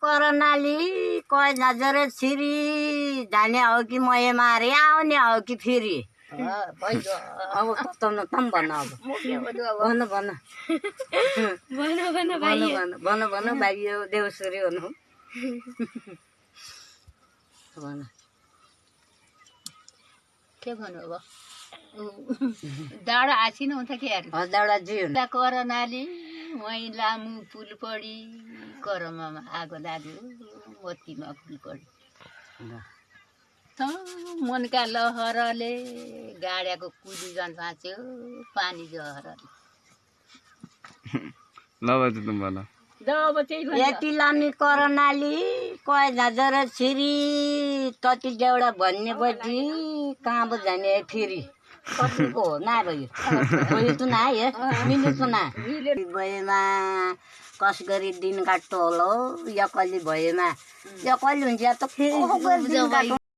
कोरोनाली कोई नजर छिरी जाने हो कि मैं मारे आउने हो कि फेरि अब तम तम भन अब भन भाइ यो देउसुरी हुनु भन के भन्नु अब दाडा आछिन हुन्छ के यार दाउडा जी कोरोनाले वहीँ लामु पुल पडी करममा आगो लाग्यो मोतीमा फुल पडी मनका लहरले गाड्याको कुली जान भाँच्यो पानी जहरले यति लामी कोरोनाली कोही नजर छिरी तति देउडा भन्ने बजी कहाँ पो जाने फेरि कतिको हो ना भयो भयो त ना है मिल्यो त ना भएमा कस गरी दिन काट्नु होला यो कहिले भएमा यो कहिले हुन्छ त फेरि